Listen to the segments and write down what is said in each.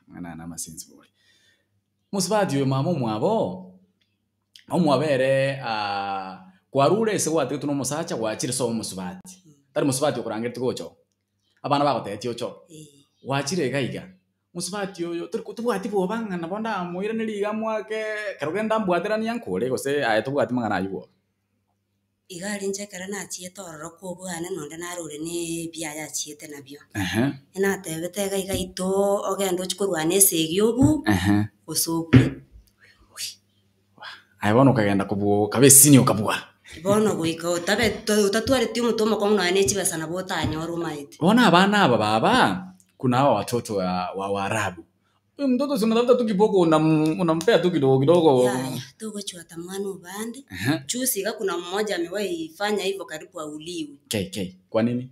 Amang'ana aya namasensi bori. Mosubati oyo mama omwabo, omwabo ere kwarure ase gwatigetwe na omosacha gwachire sobo omosubati, tari mosubati okorangeretie gocha oo, abana bagotebetie oche oo, gwachire iga iga, mosubati oyo tori tobwati bwoba ng'a nabo ndamoiranerie iga amoake ekero genda mbwateranie ankore gose aye tobwati mang'ana aywo bwoba. Iga aria inche ekero nachiete ororo kobwane nonde narure na ebiaye achiete nabio. Natebete iga iga ito ogende ochie korwana esegi obwo, gose obue. Aye bono okagenda kobua okaba esini okabua. Bono goika otabe otatwareti omonto omokong'u nonya ne chibesa nabo otanyore omaete. Bono abana aba baba, kuna hawa watoto wa waarabu. Huyu mtoto si unatafuta tu kiboko unampea tu kidogo kidogo. Yaya, togochwata mwana obande. Juzi iga kuna mmoja amewahi fanya hivyo karibu auliwe. KK, kwa nini?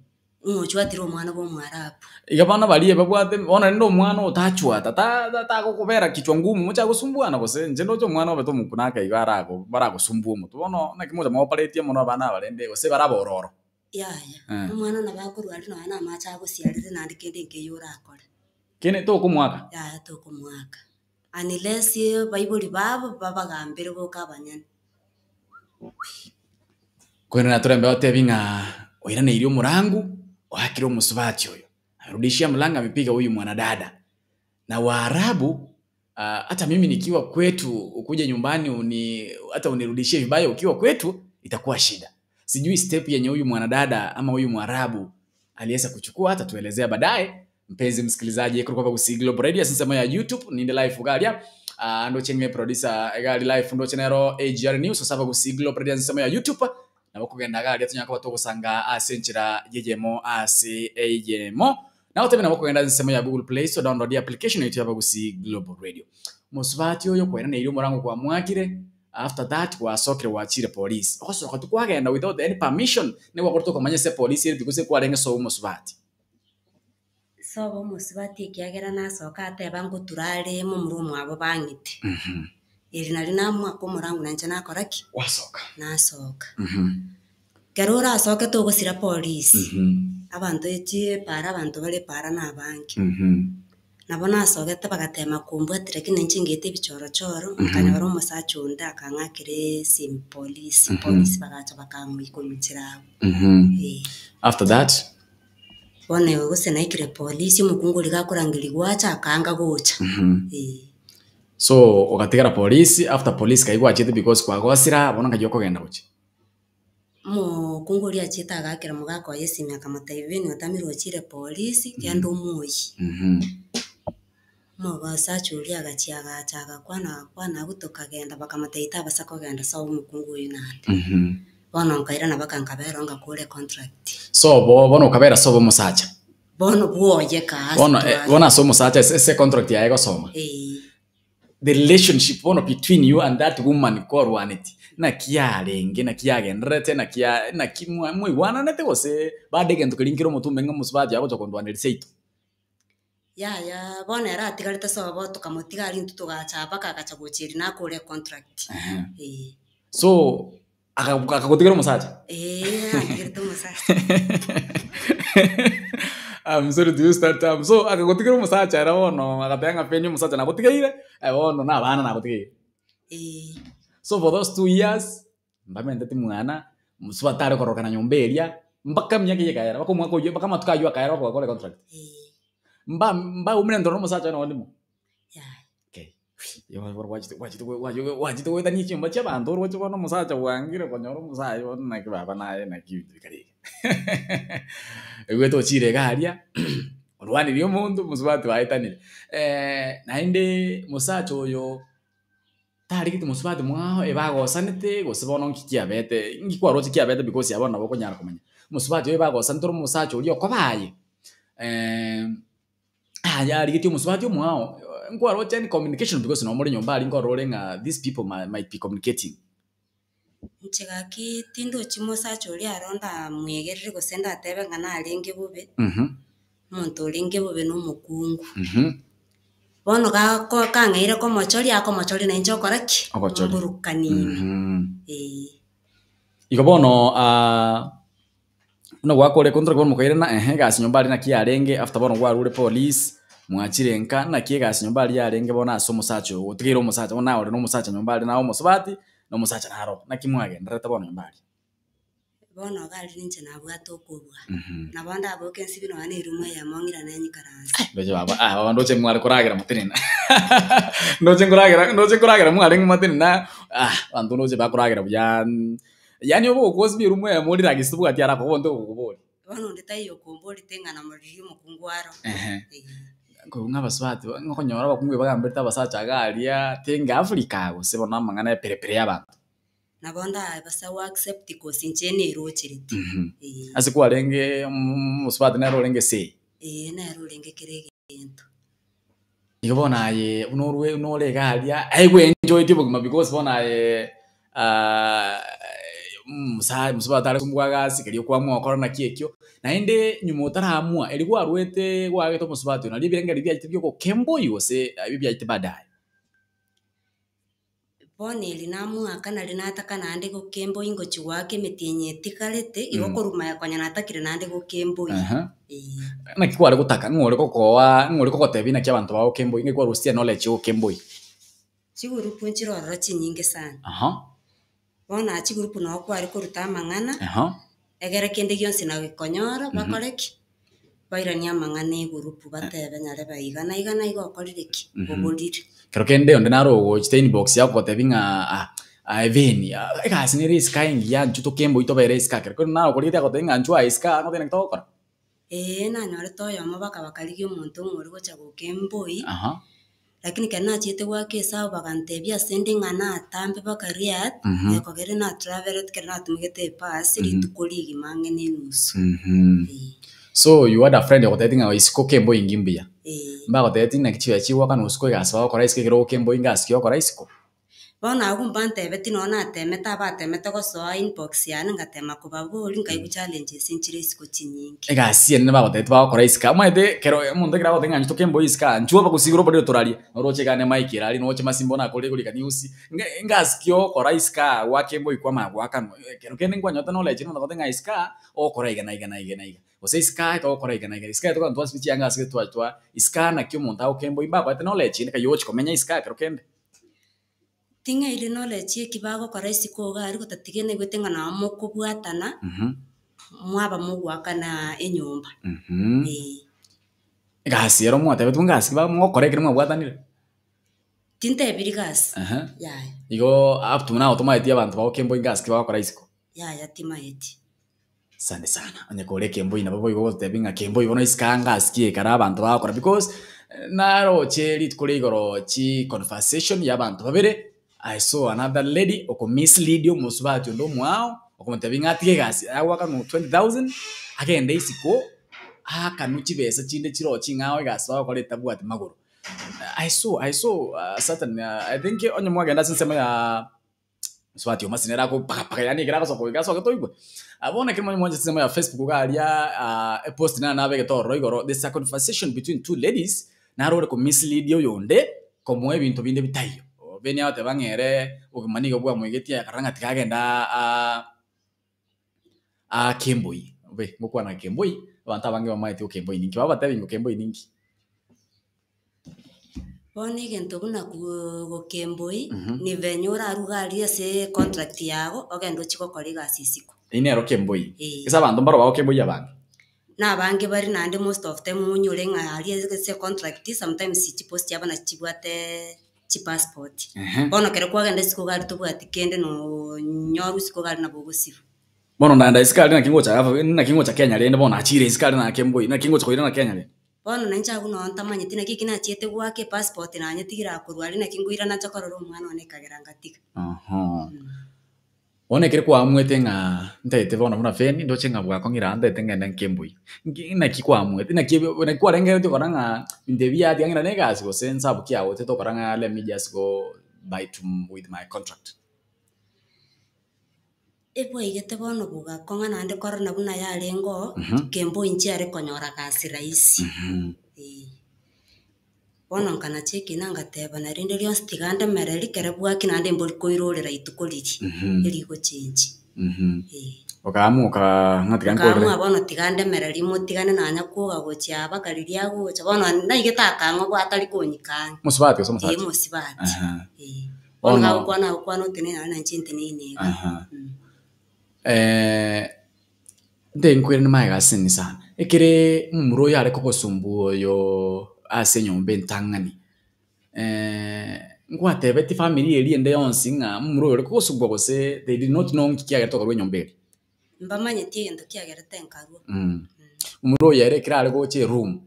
Ng'a ochwatire omwana bwa omwarabu. Iga bono baria babwate bono rende omwana otachwata ta- ta- tagokobera kichwa ngumu mochake gosumbuana gose inche ndoche omwana obete omokuna ake igo arago baragosumbua omotwe bono naki mocha mooparetie mono abana aba rende gose bare abororo. Yaya, omwana nabo akorwa aria nonya na amache agosiarere naende kende nkeiyo orakore. Kende tokomoaka? Yaya tokomoaka. Unless baibori babo babagambere boka abanyene. Korende natorembe otebi ng'a oiraneirie omorangu, oakire omosubati oyo. Amerudishia mlango amepiga huyu mwanadada. Na Waarabu hata mimi nikiwa kwetu ukuje nyumbani uni hata unirudishie vibaya ukiwa kwetu itakuwa shida. Sijui step yenye huyu mwanadada ama huyu Mwarabu aliweza kuchukua, atatuelezea baadaye. Mpenzi msikilizaji, ekero kwaba Gusii Global Radio ase ensemo ya YouTube ninde live iga aria ah, ndoche ng'e producer iga aria live ndoche nero AGR News ase Abagusii Global Radio ase ensemo ya YouTube nabo kogenda iga aria tonyare koba togosanga ase enchera yeyemo ase eyemo. Nagotebia nabo kogenda ase ensemo ya Google Play Store download application yaito ya Abagusii Global Radio. Mosubati oyo kwairaneire omorango kwamwakire After that gwasokire gwachire police. Ogosoka tu kwagenda without any permission nigo gwakorete okomanya ase police ere pi gose kwarenge sobo omosubati. Sobo omosubati ekiagera nasoka ateba ngotura are momura omwabo bang'ite. Eri nario namoaka omorango na inche nakora ki? Gwasoka. Nasoka. Ekero orasoke togosira polisi, abanto chipaara abanto bare epaara nabange. Nabo nasogete bagatema kombwati lakini inche ngeeta ebichorochoro, nkanyora omosacha onde akang'akera esimi polisi, polisi bagacha bakang'oyia korwa nchera abwo, eh. After that? Bono gose naikire polisi, omokungu oria gakorangeria gwacha akaanga gocha, eh. So ogatigara polisi, after polisi kai gwachete because kwagosire bono nkai okogenda gochia? Omokungu oria achiete agaakera omogaka oye esimi akamotebia, Beni otamire ochire polisi, genda omoyie. Omosacha oria agachia agacha agakwana agakwana agwo tokagenda bakamotebia tabasa kogenda sobo omokungu oyio naende. Bono nkairana mpaka nkabera oo ngakora econtract. Sobo bono okabera sobo omosacha. Bono bwoye kaa ase Bono tware. bono ase omosacha ase ase econtract yaye egosoma. Eeh. The relationship bono between you and that woman kwarwaneti, naki yarenge, naki yagendererete, naki ya naki mwa mwaigwananete gose bado egento keria nkere omotume ng'a omosubati agocha kondwaneria seito? Yaya, bono ere atigarete sobo tokamotiga aria intwe togacha mpaka agacha gocha erio nakore econtract, eeh. So, aka- akagotigera omosacha? Eeh, antigerete omosacha. I'm sorry to use that term. So akagotigera omosacha ere bono agateba ng'a Fenny omosacha nagotigeire, eh bono na abana nagotigeire. Eeh. So for those 2 years, mbamenteti mwana, mosubati tare kororokana nyomba eria, mpaka emiaka eyio ekaera, mpaka omwaka oyio, mpaka amatuko ayio akaera mpaka ogakora econtract. Eeh. Mba mbaumire ntoro na omosacha oye nonye ndimo. Yaya. Okay. Gwachete goetania chinyomba chia abanto oroche bono omosacha bwangire konyora omosacha bono naki baba naye naki ebinto bikare iga. Oigwete ochire iga aria, orwanirie omonto omosubati baetanire. Naende mosacha oyo tarigeti mosubati mwao ebagosanete gose bono nki kiabete, nki kwaroche kiabete because aya bono nabo okonyara komanya. Omosubati oyo ebagosanete ore omosacha oria okoba aye. Aya arigetie omosubati omwao, nkwaroche any communication because nabo more nyomba aria nkorora ore ng'a these people might be communicating. Inche gaki tindochi mosacha oria aro ndamwegerere gose ndatebe ng'a narenge bobe, omonto orenge bobe na omokungu. Bono gako kang'eire komochoria akomochoria nainche okora ki? Ogochoria. Mburukani ime, eeh. Igo bono Buna gwakore control bono mokairana ehe egasi nyomba aria naki yarenge after bono gwarure police. Mwachire nka, naki egasi nyomba aria yarenge bono ase omosacha oyo, otigeire omosacha, bono naye ore na omosacha nyomba aria naye omosubati, na omosacha naro. Naki mwagendererete bono nyomba aria? Bono iga aria ninche nabwate okobua. Nabo ndaboke nsibe nonya na eroom eyemo ng'irane nyikaranse. Ndoche baba, ah baba ndoche mware koragera motenena. Ndoche nkoragera, ndoche nkoragera mwarenge motenena, ah abanto ndoche bakoragera buya, yaani obe gokosibia eroom eyemo orelax tobwati haraka omonto ogokoboria. Bono onde taiyo okomborete ng'a namoririe omokungu aro. Ehe. Ee. Nkoigwa ng'a abasubati ba ng'okonyora abakungu bagamberete abasacha iga aria, tenge Africa gose bono amang'ana eperepere ya abanto. Nabo ndabasa go accept gose inche nerocherete. Ee. Ase kwarenge omosubati nere orenge say. Ee nere orenge kera egento. Igo bono aye buna orwe buna ore iga aria, aye gwe enjoyeti obogima because bono aye omosae omosubati are kombua gasi keria okwamua gokora naki ekio, naende nyuma otaraamua erio kwarwete gwagete omosubati oyo nario ebirengererio biachete bia ogokemboi gose ebio biachete baadaye. Bono eri namoaka nari nataka naende gokemboi ngochia goaka emetienyi etigarete, igo korwa maya konya natakire naende gokemboi. Aha. Eeh. Naki kware gotaka, ng'o ore gokoa, ng'o ore kogotebia naki abanto bagokemboi, ng'ai kwarusirie knowledge ya ogokemboi? Chigurupu nchire ororo chinyinge sana. Aha. Bono aa chigurupu noo kware koruta amang'ana, Aha. egere kende gionsi nagekonyora, bakore ki? Bairanie amang'ana egurupu batebe nyarebe iga na iga na iga okorire ki? Oborire. Kero kende onde naro ogochete inbox agogotebi ng'a ah aye Veni, egasi nere isiko aye engiya intwe tokemboi tobere isiko aa. Kero kende naro okorigetie agotebi ng'a intwe aye isiko aa ngotebi naki togokora. Eeh nanyorete oyomo baka bakarigia omonto ng'a ore gocha gokemboi. Aha. Lakini ekero nachiete goaka esabu bagantebia ase nde ng'a natambe mpaka Riyadh, ekogera natravelete ekero natumegete ebus rituko rigima ang'e na enusu. Eeh. So you had a friend ogotebetie ng'a isiko kemboi inki mbuya? Eeh. Mbagotebetie naki chibesa chigoakana usiku egasi bagokora isiko ekero okemboi ngasi ki ogokora isiko? Bono agwo mbantebetie nonya natemete abatemete gosoa inbox yane ngatema kobaboria nkaigwa challenges nchire isiko chinyinge. Egasi ende bagotebetie bagokora isiko omanyete ekero omonto ekero agoteba ng'a inchuo tokemboi isiko aa nchuo bagosibire oborere torarie noroche iga ne mic ere aria noche masimba onakore korika news ng'a engasi ki ogokora isiko aa gwakemboi kwamanya goakanwa ekero kende nkwanyorete knowledge omonto agotebi ng'a isiko aa ogokora iga na iga na iga na iga. Gose isiko aa togokora iga na iga, isiko aa tokogenda twasibia chianga ase twa twa isiko aa naki omonto agokemboi mbakoete knowledge ende kai ogochi komenya isiko aa ekero kende. Ting'airi knowledge eki bagokora isiko iga aria gotatiga naigwete ng'a nabo mokobwatana, mwaba mogoakana enyomba, eh. Egasi ero mwatebetwe ngasi ki mogokora ekero mwabwatanire? Tintebiri gasi, yaya. Igo up to now tomaeti abanto bagokemboi ngasi ki bagokora isiko? Yaya timaeti. Asante sana, onye kore ekemboi nabo boigo ogotebi ng'a kemboi bono isiko aa ngasikie ekero abanto bagokora because naroche rituko ria igoro chi conversation ya abanto babere, I saw another lady oko mislead omosubati onde omoao, okomotebia ng'a atige egasi agoakanwa 20,000 agende isiko aakanwe chibesa chinde chiroo ching'ao egasi bagokora etabwati magoro. I saw, I saw certain I think onye mwagenda ase ensemo ya. Mosubati omasi nere akopagapaga yaani ekero agosoka goika asoke toigwe. Ah bono ekero mwancha ensemo ya Facebook iga aria epost nere nabegete ororo igoro there's a conversation between two ladies naro ore ko mislead oyonde komoa ebinto binde bitaiyo. Beni agoteba ng'a ere obogima nigo bwamoigetie akarora ng'a tiga agende aake emboi, obe ngokwana ake emboi, abanto abange bamaete goka emboi ninki, babatebie ngoka emboi ninki. Bono egento buna goka emboi, ni venye oraruge aria ase econtract yago, ogende ochie gokora egasi isiko. Eyio nero kemboi. Eeh. Ase abanto mbaro bagoka emboi abange. Na abange bare naende most of them onyore ng'a aria ase econtract sometimes chipost chiabo nachi chibwate chipassport. Bono ekero kwagenda isiko iga aria tobwati kende nonyorwa isiko iga aria nabo ogosibwa. Bono ndaenda isiko aria naki ngocha naki ngocha Kenya rende bono nachire isiko aria nake emboi, naki ngocha koirana Kenya rende. Bono nainche agwo noo ntamanyeti naki eki nachiete goaka epassport nanyetigire aa korwa aria naki nkoirana nche korora omwana one ekagera ngatiga. Bono ekero kwaamuete ng'a ntaete bono buna feni ndoche ng'a bwakong'ire aa ntaete ng'ende nke emboi, nki naki kwaamuete naki ebi naki kwarengereretie okora ng'a ebinto ebi biatiga ng'ina na egasi gose nsabu ki agochete okora ng'a let me just go by to with my contract. Ebwaigete bono bogakong'a naende korona buna yarenge oo, kemboi nchiare konyora gasi rahisi, eh. Bono nkanacha ekina ngateba na rinde rionsi tiga ndemereri kere bwaki naende mbori koirorera rituko riria, erigochenchi. Eh. Okaamua okaa ng'a tiga nkorere. Nkaamua bono tiga ndemererie motigane nanya kwoga gochia aba mpaka riria agocha, bono naigete akang'oboa atari konyika ang'e. Omosubati gose Ee omosacha? omosubati, Aha. ee. Bono Bono- gagokwana agokwana otenene naende nainche nteneine iga. Aha. Nte nkoirane magega ase sana, ekere omomura oyo are kogosumbua oyo ase enyomba entang'ani, ngwatebetie family eria ende yonsi ng'a omomura oyo ore kogosumbua gose they did not know nki kiagerete okarwa enyomba eria? Mbamanyeti egento kiagerete nkarwa. Omomura oyo ere ekero are gocha eroom,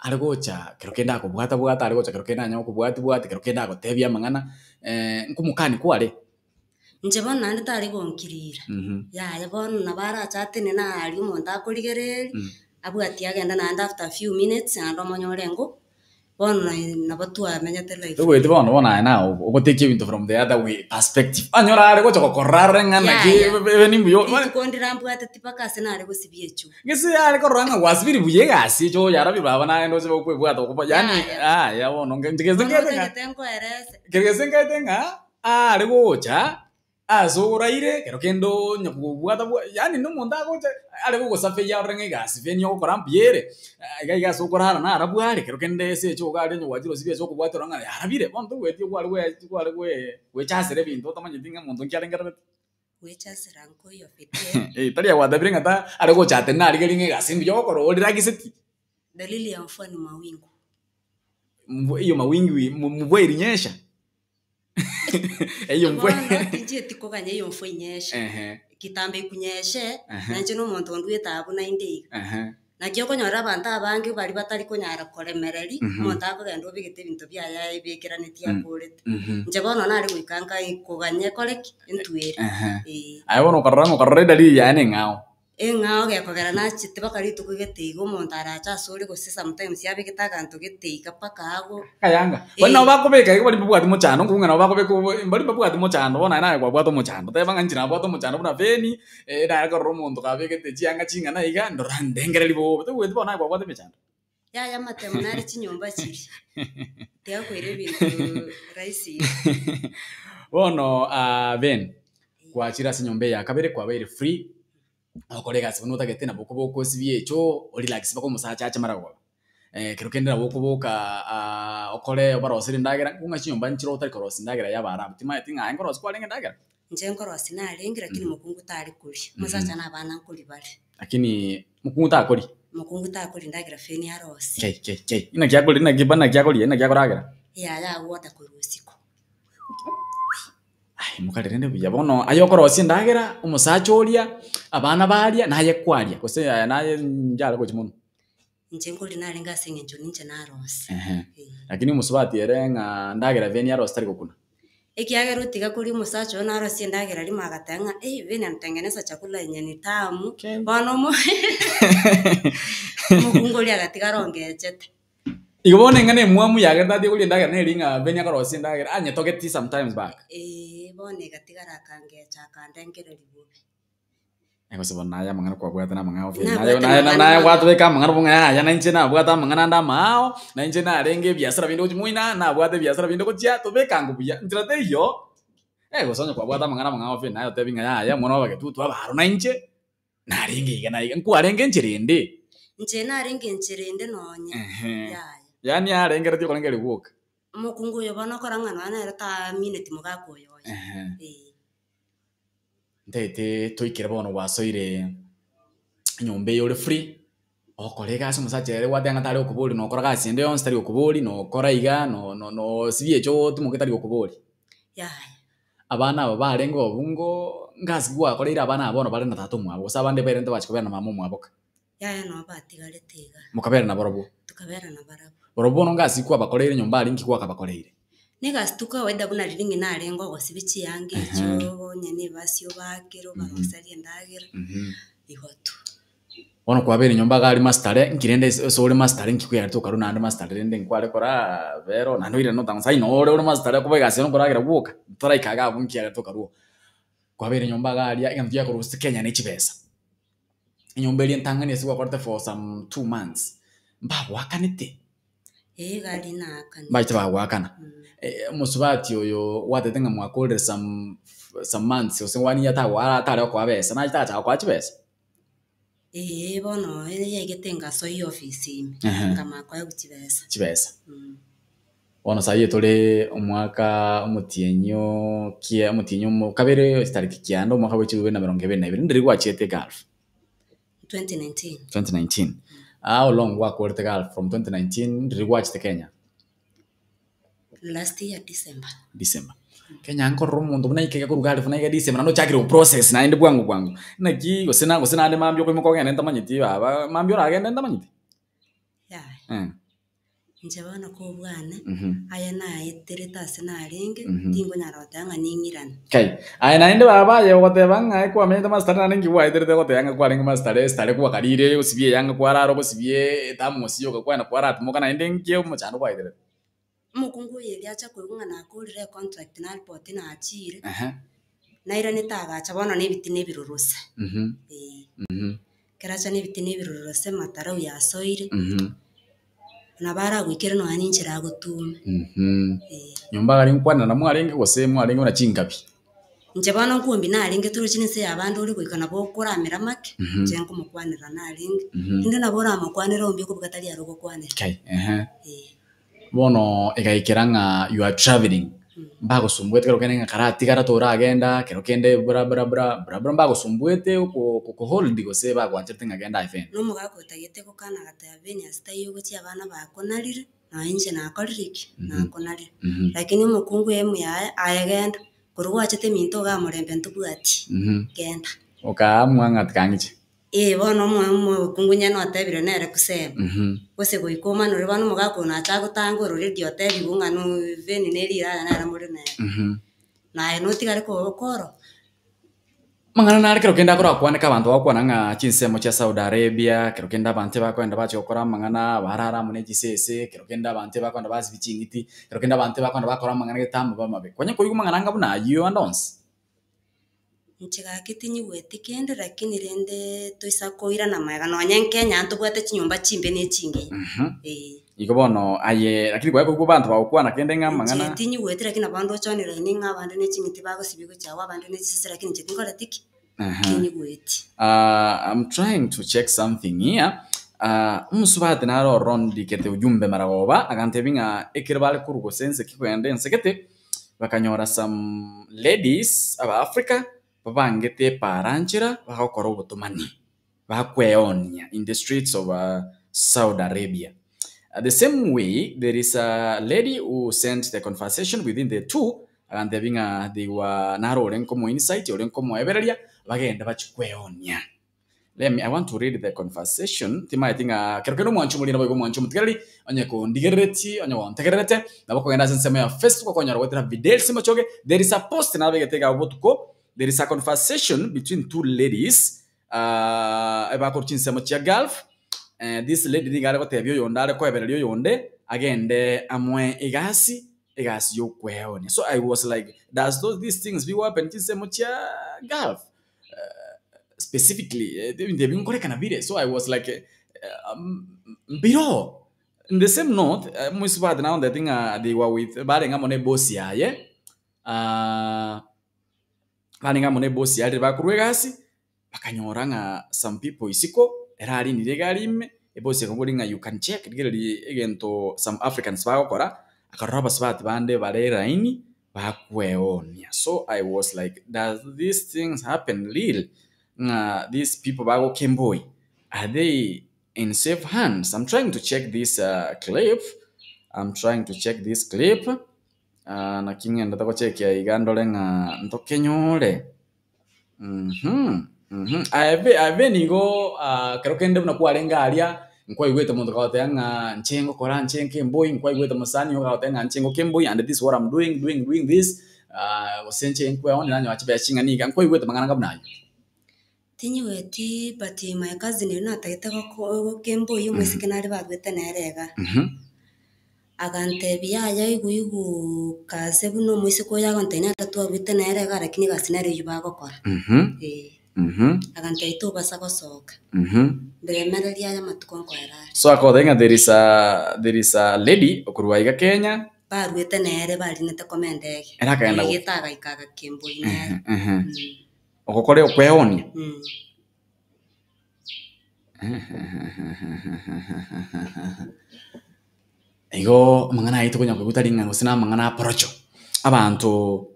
are gocha kero kende akobwata bwata, are gocha kero kende anya gokobwati bwati, kero kende agotebia amang'ana, nkomokani kware? Inche bono naende tari gonkirira, yaya bono nabo arache atenene aria omonto akorigereria, abwatie agende naende after few minutes naende omonyore ng'o, bono naye nabo twamenyete life. Toigweti bono bono aye naye ogotekia ebinto from the other way perspective, onyore are gocha gokorora arore ng'a naki Yaya. ebe nimbuya Rituko ndirambwateti mpaka ase nare gosibia echoo. Gese are korora ng'a gwasibiri buya egasi echo oyarabia baba naye ndoche okwebwata okoba yaani Yaya. yaya bono inche gese Bono nkaete ng'a otagete nkoerese. gese nkaete ng'a Aare gocha ase oraire ekero kende onya kobwata bwa yaani na omonto agocha are gogosafeia arore ng'a egasi feni ogokora mbuya ere, iga iga ase okorara narabwo are, ekero kende ase echo iga aria onye gwachire osibie ase okobwatia orore ng'a yarabire, bono togweti kware gwe kware gwe gwechasera ebinto otamanyeti ng'a monto nki arengerereti. Gwechasera nkoiyo pekee. Eh, tari agwatabire ng'a ta are gocha atenene arigererie ng'a egasi mbuya ogokora oriragiseti. Dalili ya mvua ni mawingu. Mvua hiyo mawingu mvua ilinyesha. Eyo mvua Bono tinchieti koganya eyo mvua inyeshe. Ehe. Kitambo ekunyeshe, Ehe. nainche na omonto onduete abwo naende iga. Ehe. Naki okonyora abanto abange baria batari konyara koremereri, Mhm. omonto akogenda obegete ebinto biaye aebekeranetie Mm. akorete. Mhm. Inche bono nare goika nkai koganya ekore ki? Entwere. Ehe. Eeh. Aye bono okarora ng'a okarora edalili yaye neng'ao. Eng'ao gekogera nachete mpaka rituko gete iga omonto arache asore gose sometimes abegete aganto gete iga mpaka ago. Akayanga. Baria nabo bakobeka iga baria mbabwati mochando nkobua ng'a nabo bakobeka obo baria mbabwati mochando bono aye naye kwabwate omochando teba ng'a inche nabwate omochando buna Feni, naye korora omonto kabegete chianga ching'ana iga ndora ndengereri bobe toigweti bono naye kwabwate emechando. Yaya amatemo nare chinyomba chiria, tiakoira ebinto rahisi iga. Bono Ben, gwachire ase enyomba eye ya kabere kwabeire free, ogokora egasi buna otagete nabo okoba okosibia echoo, orelax mpaka omosacha ache mara goba. Ekero kende nabo okoboka okore obarosere endagera, ng'a chinyomba nchire otari korosia endagera ya abarabu, timanyeti ng'a aye nkorosia kwarenge endagera? Inche nkorosia narenge lakini mokungu tare koria, omosacha na abana nkoria bare. Lakini mokungu takoria? Mokungu takoria endagera feni arosie. Kei kei kei, inaki akoria inaki bana naki akoria inaki akoragera? Yaya agwoda korwa isiko. Aye mokare rende buya bono aye okorosia endagera, omosacha oria, abana baria, naye kwaria gose aye naye njare gochia mono. Inche nkoria narenge ase eng'encho ninche narosia. Ehe. Ee. Lakini omosubati ere ng'a ndagera feni arosie tari gokuna. Ekiagera otiga koria omosacha oyo narosie endagera rimo agateba ng'a eh bene anatengeneza chakula yenye ni tamu, Okay. bono omo omokungu oria agatiga arongechete. Igo bono eng'ana emwamu yagerete atige koria endagera neri ng'a beni akorosia endagera anyetogeti sometimes back. Eeh bono egatigara akangecha akandengereria bobe. Gose bono naye amang'ana kwabwate na amang'ana ofe naye Nabwate naye amang'ana naye mono. gwatobeka amang'ana bo ng'a yaya nainche nabwate amang'ana ande amaao, na inche narenge ebiasara binde gochia moina, nabwate ebiasara binde gochia, tobeka ango buya, nchera teiyo, eh gose onye kwabwate amang'ana amang'ao ofe naye otebi ng'a yaya omwana obagetutu abaro nainche, narenge iga na iga, nkwarenge enchera ende. Inche narenge enchera ende nonye, Ehe. yaya. Yaani arengeretie okorengereria gwoka. Omokungu oyo bono okora ng'a nonya nere taamineti mogaka oyo oye, Ehe. ee. Ntaete toikere bono gwasoire enyomba eye ore free, ogokora egasi omosacha ere gwateba ng'a tari gokoboria nokora gasi ende yonsi tari gokoboria nokora iga no- no- nosibia echoo otimoke tari gokoboria. Yaya. Abana aba barenge obongo ngasi gwakoreire abana aba bono bare na tata omwabo gose abande bairente bachia kobera na mama omwabo ka. Yaya nabo batigarete iga. Mokabera nabarobwo. Tokabera nabarabwo. Barobwo bono ngasi kwabakoreire nyomba aria nki gwakabakoreire? Negasi tu kawaida buna riria ng'ina arenge ogosibia chianga echio, onye na ebasi obakere, obaroserie endagera, igo tu. Bono kwabeire nyomba iga aria mastare, nki rende ase ase ore mastare nki kwearete okarwa naende mastare rende nkware koraa vero naende oirane otang'u sai noo ore ore mastare okoba egasi ere okoragera gwoka, toraika iga abwo nki kiagerete okarwa oo. Kwabeire nyomba iga aria egento giakorusia Kenya ne chibesa. Enyomba eria entang'ani ase gwakorete for some 2 months, mbagoakanete? Ee iga aria naakanete. Mbache bagoakana. Omosubati oyo gwatebete ng'a mwakorire some. some months gose one year tagoa atare gokoa besa, naye tachaka gokoa chibesa? Eeh bono yaigete ngasoa eofisi ime, Ehe. nkamanya koegwa chibesa. Chibesa. Bono saii tore omwaka omotienyi o kia omotienyi omo kabere chitariki kianda omwaka bwe chilifu ibere na emerongo ebere na ibere, ndiri gwachiete Gulf? 2019. 2019. How long gwakorete Gulf from 2019 ndiri gwachete Kenya? Last year December. December. Kenya nkorora omonto buna aikega korwa Gulf naiga December naende ochakire goprocess naende bwango bwango. Naki gose na gose naende mambia okoimoka ogende ntamanyeti baba, mambia oragende ntamanyeti? Yaya, Eh. inche bono kobwane, Mhm. aye naeterete ase narenge, Mhm. tingonyara goteba ng'a ning'irane. Kai, aye naende baba aye ogoteba ng'a ekwamenyete masitare naende nki gwaeterete goteba ng'a kwarenge masitare esitare gwakarire osibie eyanga kwarara ogosibie ethamosi yoka kwagenda kwaratimoka naende nki omochando gwaeterete? Omokungu oyo erio acha koigwa ng'a nakorire econtract naripoti nachiire, Ehe. nairanete agacha bono na ebitina ebirorose, Mhm. eh. Mhm. Ekero acha na ebitina ebirorose matarau yasoire, Mhm. nabo aragoikere nonya na enchera agotume, Mhm. eh. Nyomba iga nkwanera mwarenge gose mwarenge buna chingabi? Inche bono nkombi narenge torochi nense y'abande ore goika nabo okoramera make, Mhm. inche nkomokwanera narenge, Mhm. rinde nabo oramokwanere ombi okobuga tari ere ogokwanera, Kai, ehe. eh. Bono egaikera ng'a you are travelling, mbagosumbuete kero kende ng'a karatigara toragenda, kero kende bra bra bra bra bra mbagosumbuete oko kokohold gose bagwancherete ng'a genda aye fende. Na omogaka otagete gokana agateba beni ase taiyo gochia abana bakonarire, nonya inche nakorire ki? Nakonarire. Lakini omokungu emu yaye, aye genda, korwa gwachete minto igaa morembe ntobwati, genda. Okaamua ng'a tikang'iche. Ee, bono omo- omokungu nyene otebire nere kusema, gose goika omanore bono omogaka oyo nacha agotanga ororedio otebigwe ng'a no veni ne riraya nere more nere. Naye notigare ko- koro. Amang'ana nare kero kende akorakwaneka abanto bagokwana ng'a chinsemo chia Saudi Arabia, kero kende abanto ebakoenda bachia gokora amang'ana barara amo ne chisese, kero kende abanto ebakoenda basibia ching'iti, kero kende abanto ebakoenda bakora amang'ana gete amabe amabe. Kwanya koigwa amang'ana anga buna ayio ande onsi? Inche gaki tinyigweti kende lakini rende toisa koirana magega nonye nkenya ntobwate chinyomba chimbe na echingiya, eh. Igo bono aye lakini kwanya koigwa abanto bagokwana kende ng'a Inche amang'ana. tinyigweti lakini nabo ndoche online ng'a abande ne ching'iti bagosibia gochia agwo abande ne chisese lakini inche tinkoreti ki? Tinyigweti. I'm trying to check something here, omosubati nare ororo ondikete ujumbe maragoba agantebia ng'a ekero bare korwa gose ense ki kogenda ense gete, bakanyora some ladies aba Africa babangete eparanchera bagokora obotomani, bakweonia in the streets of Saudi Arabia. The same way there is a lady who sent the conversation within the two agantebia ng'a they were naro ore nkomo insight ore nkomoebereria bagende bachie kweonia. Let me, I want to read the conversation, timaeti ng'a kero kende omwancho omoriri naboigo omwancho omotigareri, onye kondigerereti, onye gontegererete, nabo okogenda ase ensemo ya Facebook okonyora goetera Fidel Simochoge, there is a post nabegete iga botuko, there is a conversation between two ladies, ebakorwa chinsemo chia Gulf, this lady nigo are gotebia oyonde are koebereria oyonde, agende amoe egasi, egasi ya okweonia. So I was like, does those these things bi happen chinsemo chia Gulf? Specifically ebinto ebi nkorekana bire so I was like mbiroo. In the same note, omosubati nagontebeti ng'a they were with barenge amo na eboss yaye, barenge amo na eboss yaye riria bakorwa egasi, bakanyora ng'a some people isiko, ere arinire egari ime, eboss ekamoboria ng'a you can check rigereria egento some Africans bagokora, akarora abasubati bande bare elaini, bakweonia. So I was like does these things happen real ng'a these people bagokemboi are they in safe hands? I'm trying to check this clip, I'm trying to check this clip naki ng'endete gochekia iga ndore ng'a ntokenyore Aye nigo ekero kende buna kwarenge aria, nkwaigwete omonto kagoteba ng'a inche ngokora inche nkemboi, nkwaigwete mosani ogo kagoteba ng'a inche ngokemboi and this is what am doing doing doing this, gose inche nkweonia nanyora chibesa ching'ana iga, nkwaigwete amang'ana anga buna ayio. Tinyigweti but my cousin oyio natagete goko gokemboi omoiseke nare barwete nere iga. Agantebia, Yaya igwa igwa ase buna omoiseke oyo agontebia nere twarwete nere iga lakini egasi nere eyio bagokora. Ee. Agantebia tobasa gosoka. Mberemereria aya amatuko nkoera are. So akogotebia ng'a there is a there is a lady okorwa iga Kenya. Baruete nere barinete koma endege. Ere akagenda go- Oigete agaika agakemboi nere. Ehe. Mm. Ogokora okweonia. Mm. Igo amang'ana ayio tokonya koigwa tari ng'a gose na amang'ana a porocho. Abanto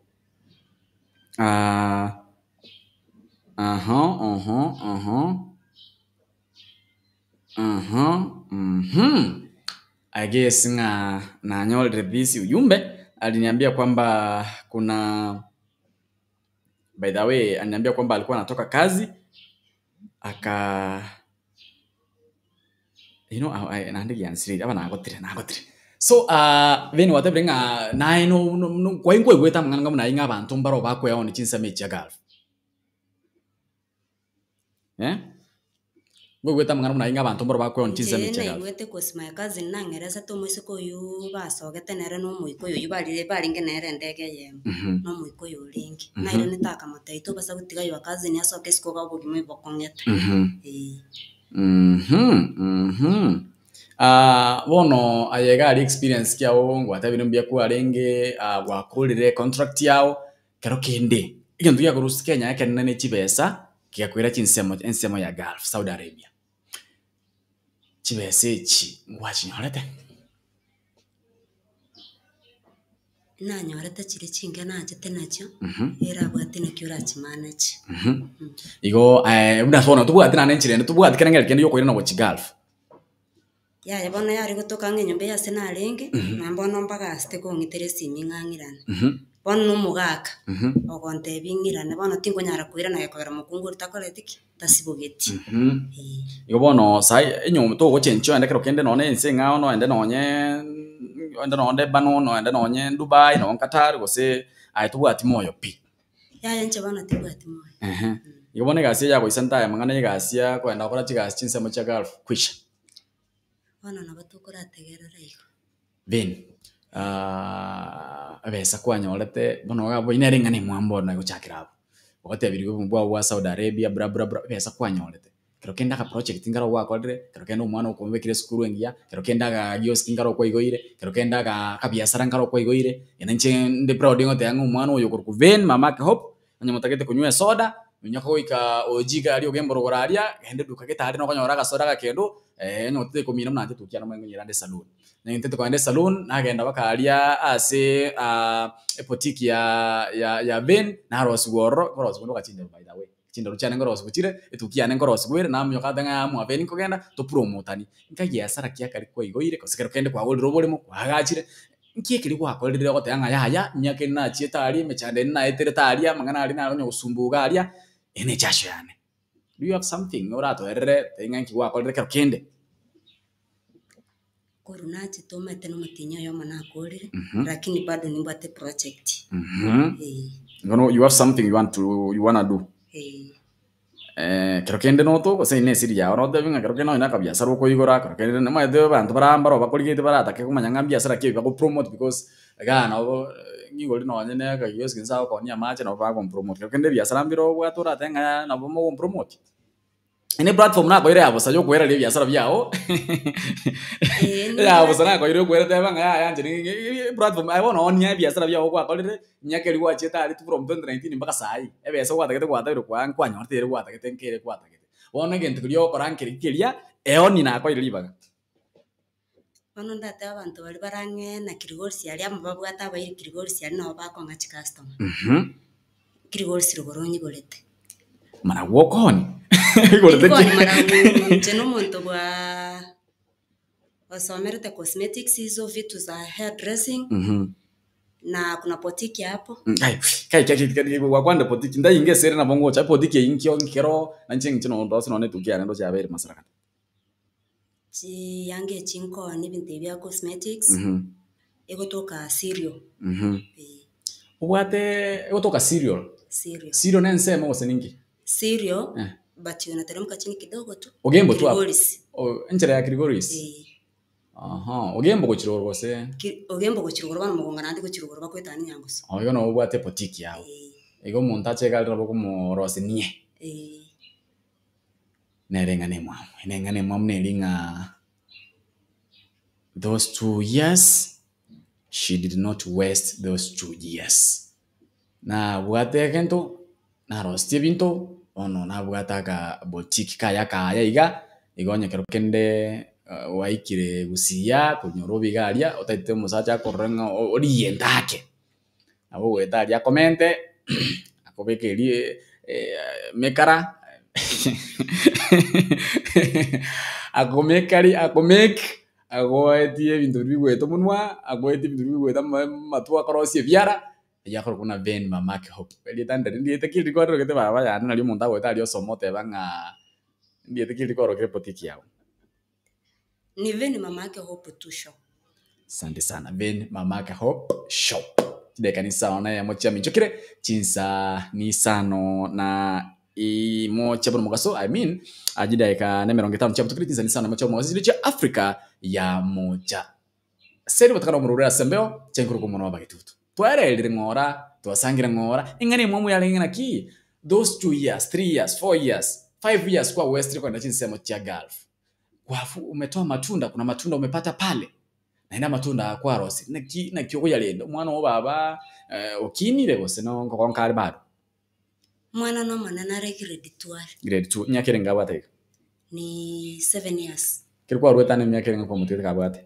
aha oho oho aha mh I guess ng'a nanyorire this ujumbe aliniambia kwamba kuna by the way aliniambia kwamba alikuwa anatoka kazi aka you know I naende giansiriri aba nagotire nagotire. So bene gwatebire ng'a naye no no no kwai nkwaigwete amang'ana anga buna ayio ng'a abanto mbaro bakoeoni chinsemo echi chia Gulf. Eh, nkwaigwete amang'ana buna ayio ng'a abanto mbaro bakoeoni chinsemo Inche echi chia Gulf. naigwete cause my cousin nang'eresete omoiseke oywo basogete nere na omoikoyo oywo barire barenge nere endege eyemo, na omoikoyo orenge. Nairanete akamotebia tobasa gotiga your cousin asoke isiko iga obogima bokong'ete, eh. Bono aye iga aria experience ki yago ngwatebire mbuya kwarenge gwakorire econtract yago, kero kende egento giakorusia Kenya ekenene ne chibesa kigakoira chinsemo ensemo ya Gulf, Saudi Arabia. Chibesa echi ngwachinyorete? Nanyorete chiria chinke nachete nachio, erabwate naki orachimanage. Igo buna bono tobwati naende enchera ende tobwati kera ng'aki kende giokoirana gochia Gulf. Yaya bono yare gotoka ng'a enyomba eye ase narenge, na bono mbagaste kong'itera esimi ng'a ng'irane. Bono na omogaka, ogontebia ng'irane bono tinkonyara koirana gekogera mokungu oria takoreti ki? Tasibogeti. Ee. Igo bono sai enyomba togochenchia oende kero kende nonye ense eng'ao noende nonye oende nonye Lebanon noende nonye Dubai nonye Qatar gose aye tobwati moyo pi. Yaya inche bono tibwati moyo. Ehe, igo bono egasi eye yagoisa ntaye amang'ana ya egasi ya kogenda gokora chigasi chinsemo chia Gulf kwisha. Bono nabo tokorategerera igo. Then ebesa kwanyorete bono iga abwo nere ing'ana emwambo bono egochakera abwo, ogotebiwa obogima bwao bwa Saudi Arabia bra bra bra ebesa kwanyorete, kero kende aka project nkaro gwakorire, kero kende omwana okomobekire esukuru engiya, kero kende aka kiosk nkaro kwaigoire, kero kende aka akabiasara nkaro kwaigoire, naende inche nde proud ngoteba ng'a omwana oyo okorokwa Vane mamake Hope, onye motagete konywa esoda, minyoka goika oji iga aria ogembe rogoro aria, genda eduka gete aria nokonyora agasoda agakendo, onye otagete komina buna inche etuki yane omanye nkonyerande esaloon. Nintete kogenda esaloon, nagenda mpaka aria ase eboutique ya ya ya Vane, narosiwa ororo, nkorosiwa ndoka chinderu by the way, chinderu chiane nkorosiwa chire, etuki yane nkorosiwa ere, naminyoka nateba ng'a mwa Vane nkogenda, topromotani. Nkagiasara kia karia kwaigoire, gose kero kende kwagorire oboremo, kwagachire, nki ekeri gwakorire ogoteba ng'a yaya, emiaka ende nachiete aria, emechando ende naeterete aria, amang'ana aria nare onye gosumbuga iga aria, eye ne echasho yane. Do you have something oratoerere tebia ng'a nki gwakorire kero kende? Korwa nachete omanyete na omotienyi oyomo nakorire, lakini bado nimbwate project. Eh. Bono you have something you want to you wanna do. Eh. Kero kende noto gose ne esiri yago notebe ng'a kero kende nonye na akabiasara okoigora, kero kende nomanyete abanto bara mbaro bakorigete baratake komanya ng'a mbiasara ki ebi bagopromote because igaa nabo ng'igori nonye na akakiosk nse agokoonia amache nabo bagompromote. Kero kende ebiasara mbire obwate oratebe ng'a yaya nabo mogompromote. Ene platform nakoire ya bosa yokoereria ebiasara biago ya bosa nakoire yokoereria teba ng'a yaya inche platform aye bono oonie ebiasara biago gwakorire emiaka eria gwachiete aria from 2019 mpaka saii, ebesa gwatagete gwatabire kwaa nkwanyorete ere gwatagete nkere gwatagete. Bono egento keria ogokora nkeri keria, eoni nakoire ribaga. Bono ndatebe abanto baria bare ang'e na Kilgoris aria amo babwate abairi Kilgoris aria nabo bakong'a chicustomer. Kilgoris rogoro onyigorete. Mana gwokooni? Igorete ki? Tindi kooni mara inche na omonto bwa osomerete cosmetics hizo vitu za hair dressing na kuna boutique hapo. Kai, kai, kai, kai, kai, gwakwanire boutique, ndainga esere nabo ngocha, eboutique eyio nkio nkero, nainche inche nondose nonye etuki yane ndoche yabeire masarakano. Chianga echi nkooni ebinto ebi bia cosmetics, egotoka cereal, eh. Obwate egotoka cereal? Cereal. Cereal na ensemo gose ninki? Cereal, but unateremka chini kidogo tu, Ogembo tu abwo? Kilgoris. Oh, enchera ya Kilgoris? Eh. Aha, ogembo gochia rogoro gose? Ki- Ogembo gochia rogoro bono mogonga naende gochia rogoro bakoetania Nyangusu. Oh, igo nabo obwate eboutique yago. Eh. Igo omonto ache iga arire nabo okomorosia niye. Eh. Nere eng'ana emwamu, ere eng'ana emwamu neri ng'a those 2 years. She did not waste those 2 years. Nabwate egento, narosetie ebinto, bono nabwate aka boutique kaye akaya iga, igo onye kero kende gwaikire gusii konyora obe iga aria, otaete omosacha akorore ng'a oriente ake, nabo ogoeta aria akomente, akobeke eria mekara akomekari akomake, agoetie ebinto biria bigoeta omonwa, agoetie ebinto biria bigoeta ama amatwe akorosia ebiara, eywo akorokwa buna Ben Mamake Hope. Erieta ndiri ndiete ki rikwarorogete baba yane nari omonto agoeta aria osoma oteba ng'a ndiete ki rikwarorokire ebotiki yago. Ni Veni Mamake Hope tu shop. Asante sana Veni Mamake Hope Shop. Chidakika ni isano na eyemo chiaminchokire chinsa ni isano na imo chia bono mogaso I mean ah, chidakika na emerongo etano chiabutokire chinsa ni isano na imo chia bono mogaso chire chia Africa ya mocha. Seri gotakana omorwori ase embeo chiainkorokwa omonwa w'abagetutu. Twaererire ng'ora, twasangire ng'ora, eng'ana emwamu yarenge naki? Those 2 years, 3 years, 4 years, 5 years kwa westire kogenda chinsemo chia Gulf. Kwafu umetoa matunda, kuna matunda umepata pale. Naende amatunda aya kwarosirie, naki naki okoyarenda omwana oo baba okinire gose no nkogonka are bado? Omwana na omonene are grade two are. Grade two, emiaka erenge abwate iga? Ni 7 years. Ekero kwarwete ande emiaka erenge kwamotigete kabwate?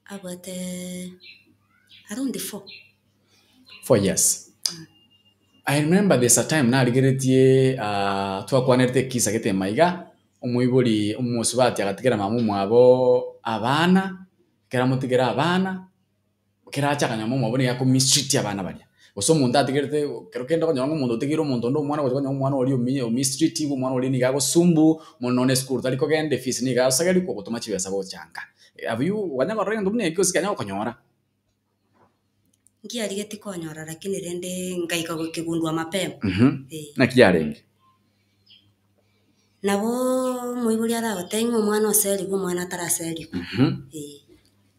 Abwate around 4. 4 years. I remember there's a time narigeretie twakwanerete ekisa gete maiga, omoibori omosubati agatigera mama omwabo abana, ekero amotigera abana, ekero acha akanyora mama omwabo nigo ako mistreat abana baria. Gose omonto atigerete kero kende okonyora ng'a omonto otigeire omonto onde omwana gocha konyora omwana oria omi omistreatigwe omwana oria nigo agosumbu, mono nonye esukuru tari kogenda efees nigo agosagerigwa kogotoma chibesa gocha nka. Have you kwanya korora egento buna ekio gose kianya gokonyora? Nkiarigeti konyora lakini rende nkaika gokegundua mapema. Eh. Naki yarenge? Nabo omoibori aragotebie ng'a omwana oserigwe omwana ataraserigwa. Eh.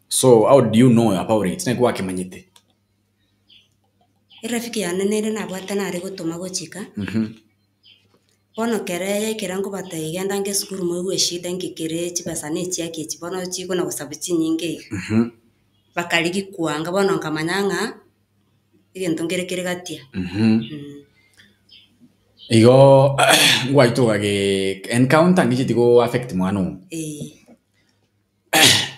So how do you know about it? Naki gwakemanyete? Erafiki yane nere nabwate nare gotoma gochika, bono kere yaikera nkobatebia genda nge esukuru moigwe eshida nki kere chibesa na echiaki echi bono chikona gosabu chinyinge iga. Bakarigia kwanga bono nkamanya ng'a egento nkere kere gatia. Igo ngwaitoka ge encounter ngicheti go affect mwana oo. Eh.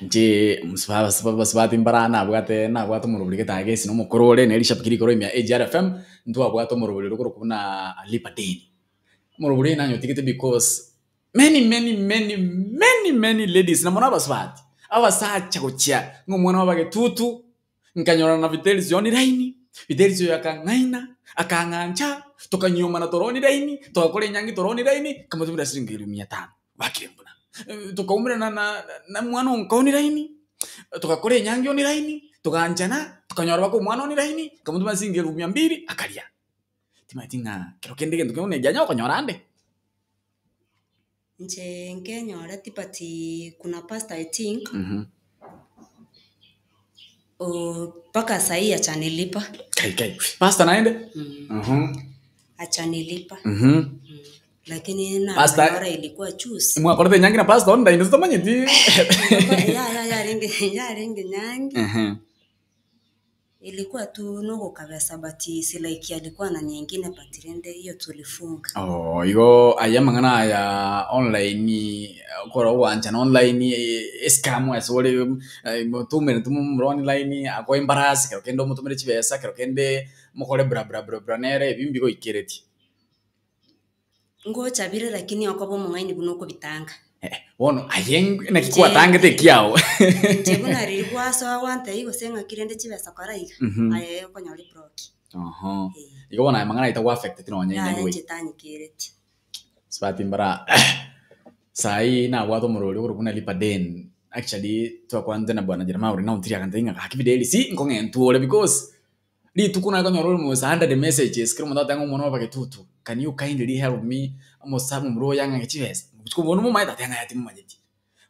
Inche abasubati mbara nabwate nabwate omorobori gete agesi na omokoro ore nere rishabiki rikoro ime ya AGR FM, ntwabwate omorobori ore okorokwa buna lipa deni. Omorobori oyo nanyotigete because many many many many many ladies na mono abasubati, abasacha gochia ng'a omwana wa abagetutu, nkanyorana na Vitelis online, Vitelis oyo akang'aina, akang'ancha, tokanyiomana tore online, togakora enyangi tore online, nkamotumera siringi elifu mia tano, bakire mbuna. Tokaumerana na na omwana onka online, togakora enyangi online, togaanchana, tokanyora mpaka omwana online, nkamotumera siringi elifu mia mbili, akaria. Timanyeti ng'a kero kende egento kende buna eki anyare gokonyora ande. Inche nkenyoreti but kuna pastor I think, mpaka sahii achanilipa. Kai kai, pastor naende? Achanilipa. Lakini Pastor- nabanyora ilikuwa juzi. Mwakorete enyangi na pastor online totamanyeti. Yaya yarenge yarenge nyangi. Ilikuwa tu nogokabesa but si like alikuwa na nyingine but rende hiyo tulifunga. Oh, igo aya amang'ana aya online okora ogwanchana online escam ase ore motumerete momura online akoe embarasi kero kende omotumere chibesa kero kende mokore bra bra bra bra nere ebi mbigoikeretie. Ngocha bire lakini okoba omong'aini buna okobitanga. Bono aye naki kwatangete ekiao. Inche buna riria gwasoa gwantebia gose ng'aki rende chibesa kora iga, aye okonyora eblock. Oho. Igo bono aya mang'ana aye tagoaffecteti nonye in Yaya any way. inche tanyikereti. Sibati mbara saii nabwate omorori okorokwa buna lipa deni actually twakwanete na bwana Jeremiah oria naontirie agantebia ng'a gaki Fidelis nkong'entwa ore because rituko nakonyora ore mosa 100 messages kera omonto agoteba ng'a omwana obagetutu can you kindly help me omosa momura oyo ang'ake chibesa botuko bono momanyete ateba ng'a yaya timomanyeti.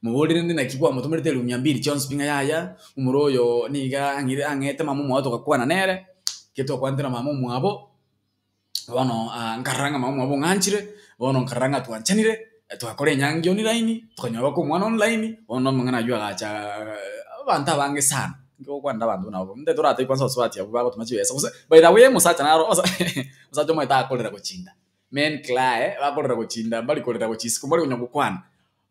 Moborie rende naki kwamotomerete elifu mia mbili chionsi pi ng'a yaya omura oyo niga ang'ire ang'ete mama omwabo togakwana nere, ekero twakwanete na mama omwabo, bono nkarora ng'a mama omwabo ong'anchire, bono nkarora ng'a twanchanire, twakora enyangi online, tokanyora mpaka omwana online, bono amang'ana aywo agacha abanto abange sana. Inki ogokwanera abanto buna abwo? Nte toratebie kwanza abasubati abwo bagotoma chibesa gose by the way omosacha naro osa omosacha omanyete akorera gochinda, men cry bakorera gochinda mbari korera gochia isiko mbari konya gokwana.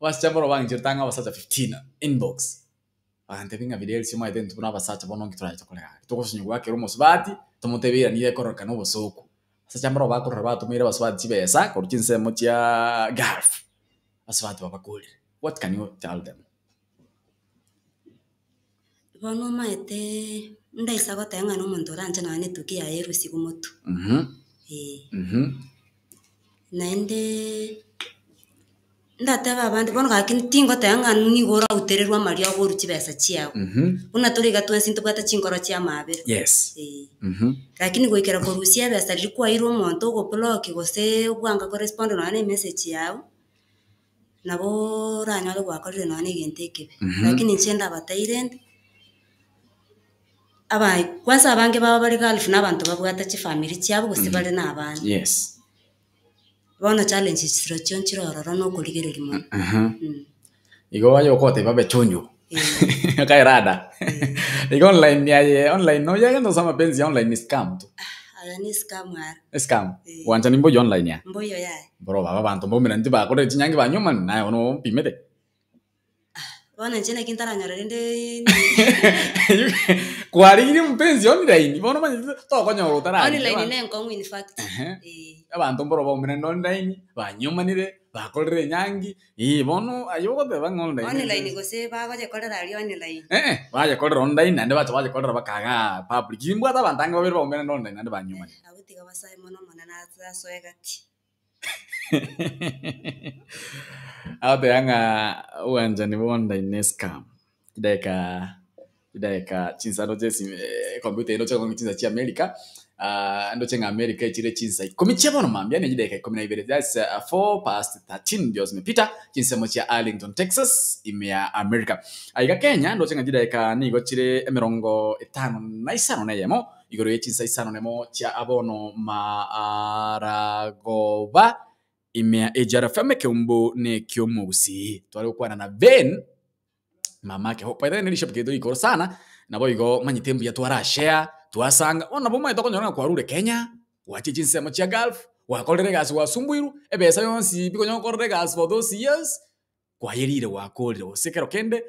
Abasicha mbaro bang'icherete ang'e abasacha 15 inbox, bagantebia ng'a Fidelis omanyete intwe buna abasacha bono nki torache tokore gaki, togosinywa goakera omosubati, tomotebie eira nigo ekororekana obosoku. Abasacha mbaro bakorora batomeire abasubati chibesa korwa chinsemo chiaaa gulf, abasubati babakorire, what can you tell them? Bono omaete, ndaisa goteba ng'a nomonto oranche nonya na etuki yaye erusigwe motwe, eh. Naende ndatebe abande bono gaki tingoteba ng'a nigo orautererwe amariogo orue chibesa chiago, buna tore iga twensi ntobwate chinkoro chia amaabera, eh. Lakini goikera korusia ebesa riria kwairwe omonto ogoblock gose obwanga korespond nonya na emessage yago, nabo oranyore gwakorire nonya na egento ekebe. Lakini inche ndabateire inde, aba kwanza abange babo bare gulf na abanto babwate chifamiri chiabo gose bare na abana. Yes. Bono challenges chirochio nchire ororo na okorigereria mono. Igo aye okoteba babe chonjo. Kaerada. Igo online aye online noyegente gose amapenzi ya online ni scam tu. Aya ne scam ara. Escam. Gwancha nimboyia online aya. Mboiyo yaya. Mboro baba abanto mbaumerani tibakorire chinyangi banyuomani naye bono ompimete. Bono inche naki ntaranyora rende Kwarigirie omopenzi online bono omanyete tokonyora otararigia Online abanto. ne enkong'u in fact. Ehe. Eh. Abanto mboro baumerane online, banyuomanire, bakorire enyangi, eh bono aye ogoteba ng'a online Online gose bagoyekorera aria online. Eh eh, bayekorera online naende bacha bayekorera baka igaa public. Nimbwate abanto ange babere baumerane online naende banyuomanire. Abwo tiga basae mono Omonene asoe gati. Agoteba ng'a obwanchani bwa online ne scam, chidakika chidakika chinsa ndoche esi ecomputer eye ndoche kong'ina chinsa chia America, ndoche ng'a America echire chinsa ikomi chia bono mambia ne chidakika ikomi na ibere, that's 4:13 ndio zimepita chinsemo chia Arlington Texas ime ya America. Aiga Kenya ndoche ng'a chidakika nigo chire emerongo etano na isano na eyemo. Igoro ye chinsa isano nemo chia abono maragoba ime ya AGRFM ekeumbu neki'omogusii. Tware gokwana na Ben mamake Hope. By the way nerishapu keito rikoro sana naboigo manyete mbuya twarashare twasanga bono nabo omanyete okonyora ng'a kwarure Kenya gwachire chinsemo chia Gulf gwakorire egasi gwasumbuirwe ebesa yonsi pi konya gokorera egasi for those years kwayerire gwakorire gose ekero kende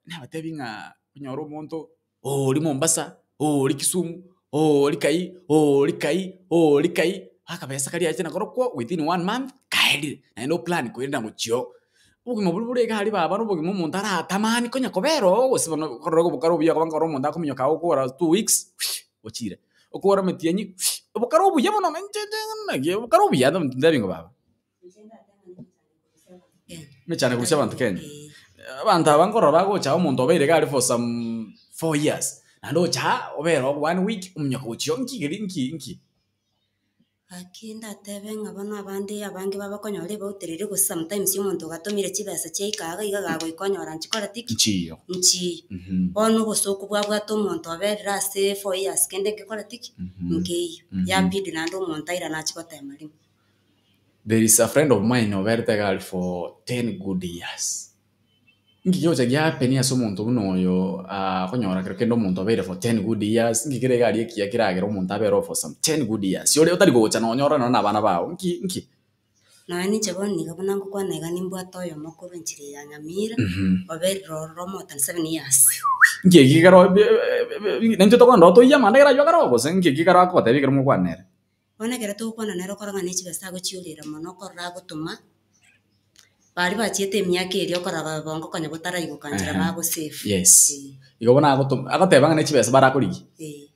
nabatebi ng'a onyore omonto oria Mombasa, oria Kisumu, oria kai, oria kai, oria kai, akabesa karia aachete nakorokwo within one month kaerire, naende oplan koirana gochia oo. Obogima boria bore iga aria baba na obogima omonto aratamani konya kobera oo gose bono korora obokare obuya koba nkorora omonto akominyoka agokora 2 weeks ochire, okore emetienyi obokare obuya mono inche inche naki obokare obuya ntebi ng'o baba. Emechando korusia abanto Kenya. Abanto aba nkorora bagocha omonto obeire iga aria for some 4 years, naende ocha aa obere oo one week omonyoka gochia oo nki keri nki nki? Gaki ndatebe ng'a bono abande abange babakonyora ebautereri gose sometimes omonto ogatomire chibesa chiaika iga iga gagoika onyora nchikoreti ki? Nchiyo. Nchiyo. Bono obosoku bwabwate omonto oberire ase 4 years kende nkekoreti ki? Nkeiyo. Yabidi naende omonto airane achie gotema rimo. There is a friend of mine oberete egari for 10 good years. Nki kegocha gia happen ase omonto buna oyo akonyora kero kende omonto obeire for 10 good years, nki kere egari ekiya keragere omonto abere oo for some 10 good years, ore otari gocha nonya orore nonya na abana bao, nki nki? Nonya ninche bono niga buna ngokwana iga nimbwate oyomo korwa enchera eye ya Nyamira, oberire ororo more than 7 years. Nki eki kero naintwe tokogenda oo toiye amanda ekero aywo akare oo gose nki eki ekero agotebia ekero mogokwana nere? Bono ekero togokwana nere okorora ng'a ne chibesa agochiorera mono okorora agotoma, baria bachiete emiaka eria okorora ba bongo konya botaraigoka nchera Ehe. bagosave. Yes. Eh. Igo bono agotoma agoteba ng'a ne chibesa barakorigia. Eh.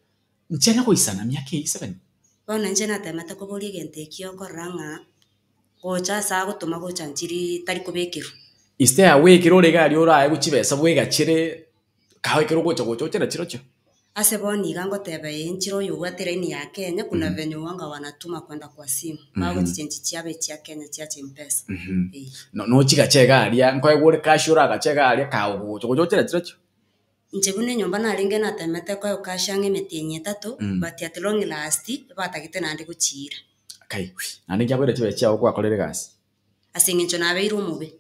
Inche nagoisana miaka eyio seven. Bono inche natemete koboria egento ekio okorora ng'a gocha ase agotoma gocha nchiri tari kobekerwa. Is there a way ekero ore iga aria oraegwe chibesa bwegachere Kae ekero ogocha gocha oche na chirochio. Ase bono iga ngoteba ee nchire oyobwate elaini ya Kenya kuna venye wanga wanatuma kwenda kwa simu bagochichenchi chiaba echia Kenya chiacha Mpesa ee. No nochigache iga aria nkoegwa ore cash oragache iga aria kae ogocha gocha oche na chirochio. Inche buna enyomba narenge natemete koegwa cash ang'e emetienyi etato but at long last batagete naende gochiira. Kai, naende nkiakoira chibesa chiago gwakorire egasi. Ase eng'encho nabeire omobe.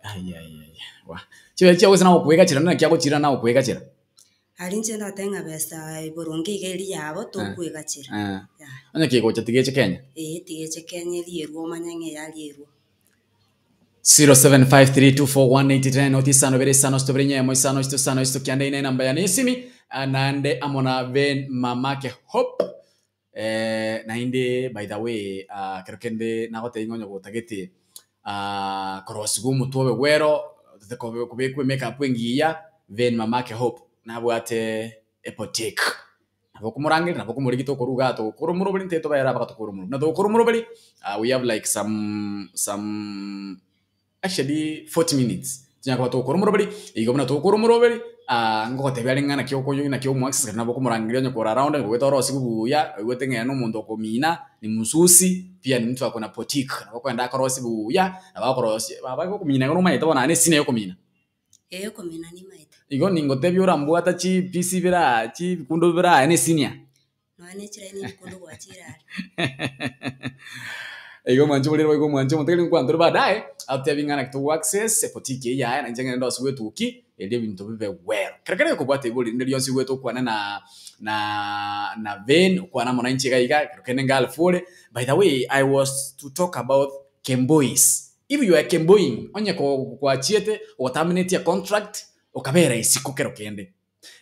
Ai, ai, ai, wa. Chibesa chiago gose nagokwegachera naki agochira nagokwegachera. Aria inche ndatebe ng'a besa boronge iga eria yabo tokwegachera. Eh. Yaya. Onye kegocha tigeche Kenya. Eeh tigeche Kenya erierwe omanye ng'a eyarierwe. 0753241810 noti isano ibere isano isito ibere nyemo isano isito isano isito kianda ine enamba yane esimi ah, naende amo na Ben Mamake Hope eh, naende by the way ah, kero kende nagotebia ng'a onye gotagete ah, korosigwa omotwe obe bwero otete kobe kobekwa emakeup engiya Ben Mamake Hope nabwate eboutique. Nabo okomorangeria, nabo okomorigia tokorwa igaa togokora omoroberi intwe tobere aba tokore omoroberi. Buna togokora omoroberi, we have like some some actually 40 minutes tonya koba togokora omoroberi, igo buna togokora omoroberi, ngogotebia are ng'a naki okoyo naki omoaccess nabo okomorangeria onye kore around onye kogete orosiwe buya, oigwete ng'a ere na omonto okomina, ni msusi, pia ni mtu ako na boutique, nabo okogenda akorosie buya, nabo akorosia, baba igo okomina igo nomanyete bono naende esini yokomina. Ee, okomina nimaete. Igo ningotebia orambwata chipisi bire aa chibikundo bire aa ne senior. Nonya ne chiraini ebikundo gwachire are. Igo omwanche oborere boigo omwanche omotegeri nkwantere baadaye atebi ng'a naki togo access eboutique eye yaye nainche ng'ende ndosiwe etuki erio ebinto bibe well. Kero kere okobwata ebori rinde rionsi oigwete okwane na na na Ben okwane amo nainche iga iga kero kende Gulf ore by the way I was to talk about Kembois If you are kemboing, onye gwachiete ogoterminate contract okabera isiko kero kende.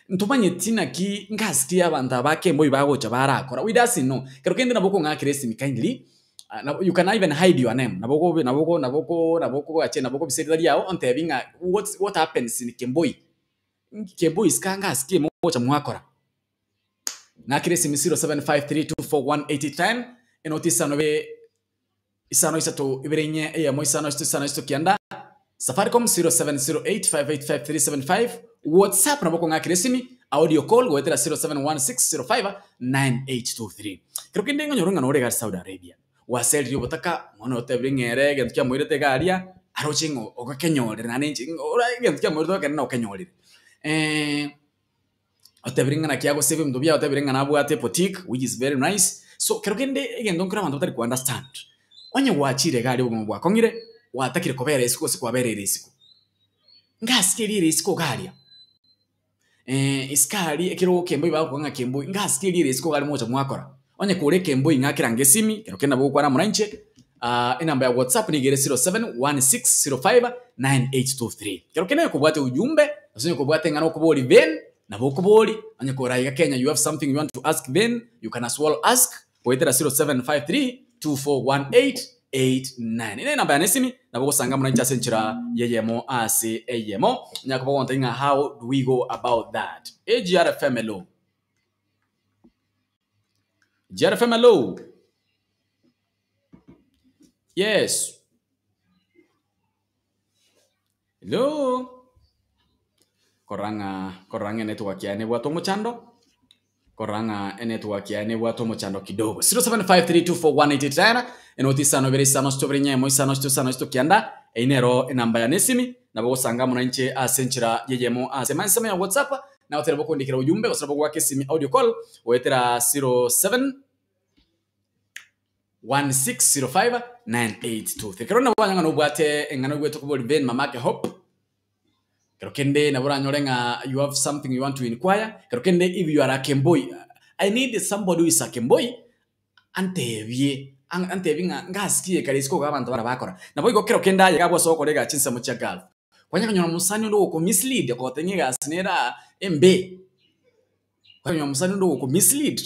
Ntomanyeti naki ngasikie abanto aba kemboi bagocha barakora, we doesn't know. Kero kende nabo okong'akera esimi kindly, you can even hide your name, nabo okobe nabo oko nabo oko nabo okogache nabo okobisa erieta riago ontebi ng'a what what happens in kemboi. Kemboi isiko ngasikie mogocha mwakora. Ng'akera esimi 0753241810, enoti isano ibere. Isano isato ibere inye eyemo isano isato isano isato kianda, Safaricom 0708585375, WhatsApp nabo okong'akera esimi, audio call goetera 0716059823. Kero kende ng'onyore ng'a nore iga ase Saudi Arabia, gwaserire obotaka, omwana oyo otebire ng'a ere egento kiamoirete iga aria, aroche ng'a ogokenyorire naende inche ora egento kiamoirete ogokende nokenyorire. Otebire ng'a naki agoseba ebinto biaye, otebire ng'a nabwate eboutique which is very nice, so kero kende egento nkere abanto batari ko understand, onye gwachire iga aria obogima bwakong'ire, gwatakire kobera isiko gose kwabereire isiko, ngasike riire isiko iga aria, isiko aria ekero okemboi bagokoa ng'a kemboi, ngasike riire isiko iga aria mogocha mwakora, onye kore ekemboi ng'akera ange esimi, kero kende nabo ogokwana amo nainche, enamba ya whatsapp nigo ere 0716059823. Kero kende onye kobwate ujumbe, gose onye kobwate eng'ana okobori then, nabo okobori, onye kore aiga Kenya you have something you want to ask then, you can as well ask goetera 0753241889. Ere enamba yane esimi, nabo ogosanga amo nainche ase enchera y'eyemo ase eyemo, onya koba ogontebia ng'a how do we go about that. AGRFM hello. GRFM hello. Yes. Hello. Korora ng'a korora ng'a enetwork yaye nebwate omochando, korora ng'a enetwork yaye nebwate omochando kidogo. 0753241889, enoti isano ibere isano isito ibere nyemo isano isito isano isito kianda, eyio nero enamba yane esimi, nabo ogosanga amo nainche ase enchera y'eyemo ase ensemo ya WhatsApp, nagotebi bokondikera ujumbe gose nabo goaka esimi audio call goetera 07 16059823. Ekero nabo banyora ng'a nobwate eng'ana oigwete kobori Ben mamake Hope, ekero kende nabo oranyore ng'a you have something you want to inquire, ekero kende if you are a kemboi, I need somebody who is a kemboi antebie antebie ng'a ngasikie kare isiko iga abanto bara bakora. Naboigo kero kende aye iga abwo ase ogokora egasi chinsemo chia Gulf, kwanya konyora omosani onde ogokomislead okogotebia ng'a egasi nere aa embe, kwanya konyora omosani onde ogokomislead.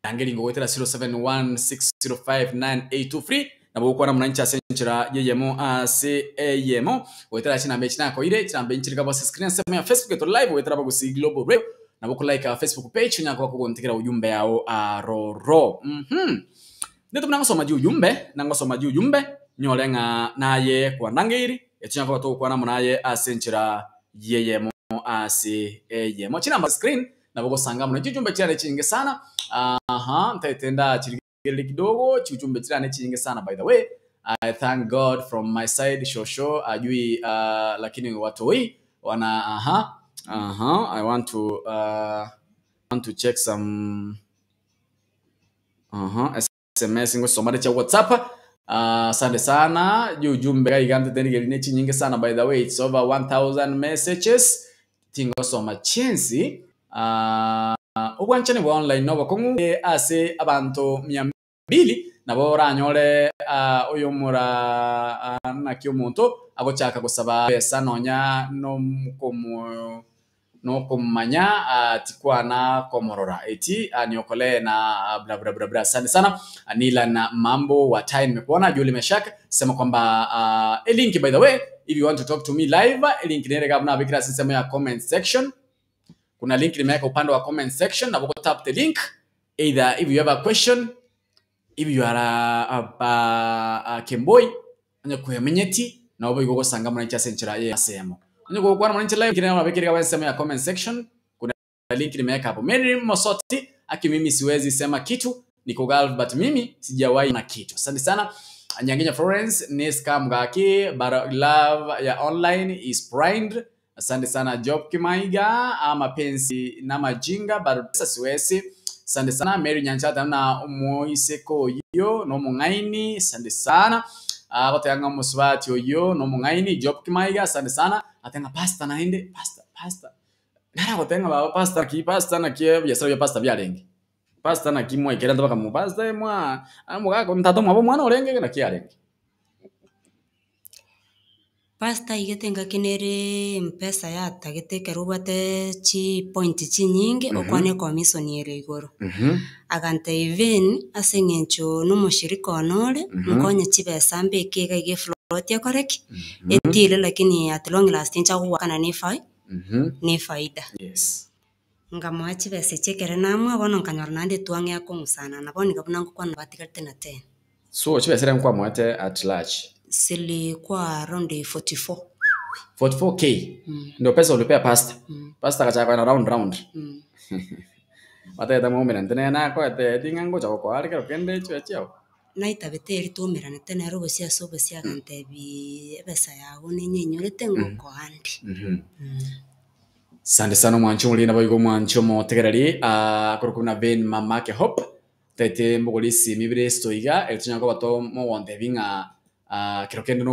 Rangeria ngogoetera 0716059823 nabo gokwana buna inche ase enchera y'eyemo ase eyemo goetera chinamba echi nakoire chinamba inche nigo ase screen ensemo ya Facebook eto live goetera Abagusii Global Radio nabo oko like our Facebook page onyare koba kogontigera ujumbe yao aroro mmh Ndete buna ngosoma jiujumbe nangosoma jiujumbe nyore ng'a naye kwandangeiri etonya koba togokwana amo naye ase enchera y'eyemo ase eyemo chinamba screen Nabo gosanga mono chichumbe chiane chinyinge sana aha ntaete ndachirigereria kidogo chichumbe chirane chinyinge sana by the way I thank God from my side shosho ajui uh, lakini watoi wana aha aha I want to uh, want to check some aha SMS ngosomare chia WhatsApp. Asante sana ujumbe iga iga ntete ndigerie ne chinyinge sana by the way it's over 1000 messages tingosoma chiensi obwanchani bwa online nobokong'u ase abanto mia mbili nabo oranyore oyomora naki omonto agochaka gosaba besa nonya nokomo nokomanya tikwana komorora eti niokolee na bla bla bla bla. Asante sana Anila na mambo wa time nimekuona. Julie Meshak sema kwamba a link by the way if you want to talk to me live link nere gabna bikira sisemo ya comment section kuna link nimeweka upande wa comment section na tap the link either if you have a question if you are a kemboi onye kwemenyeti na obo igogosanga muna cha senchera ye semo onye gokwana muna live kile na bikira kwa sema ya comment section kuna link nimeweka hapo. Mary Mosoti aki mimi siwezi sema kitu niko Gulf but mimi sijawahi na kitu. Asante sana. Nyangenya Florence Neska Mgaki but love ya online is pride. Asante sana Job Kimaiga ama pensi na majinga but siwezi. Asante sana Mary Nyanchata na omoiseko oyo nomong'aini asante sana. Agotenga omusubati oyo nomong'aini Job Kimaiga asante sana. Atenga pasta naende pasta pasta. Naragotenga baba pasta ki pasta naki biasara bia pasta biarenge. Pasta naki mwaikera ntobaka mu pasta mwa amugako mtato mwabo mwana orenge naki arenge. Pasta igete ngaki nere mpesa yatagete ekero obwate chipoint chinyinge okwane commission ere igoro. Aganta even ase eng'encho na omoshirika one ore, nkonye chibesa mbeke iga iga efloat ekore ki, etire lakini at long last ncha gogoakana na efai na efaida. Yes. Nkamoa chibesa echi ekere namoa bono nkanyora naende etwang'e akong'usana na bono iga buna ngokwana batigarete na 10. So chibesa ere nkwamoete at large. Zilikuwa around 44. 44k ndio pesa ulipea pasta. Pasta akachaka na round round. Batete maumerante nere nakoete ting'a ngocha gokoa kero kende chibe chiao. Naitabete eri twaumeranete nere obosie ase obosie agantebi ebesa yago nenyenyorete ngokoa ndi. Asante sana omwancho omoriri nabo igo omwancho omotegereri korokwa buna Ben Mamake Hope tete mbogori esimi bire esto iga eri tonya koba tomogontebi ng'a kero kende.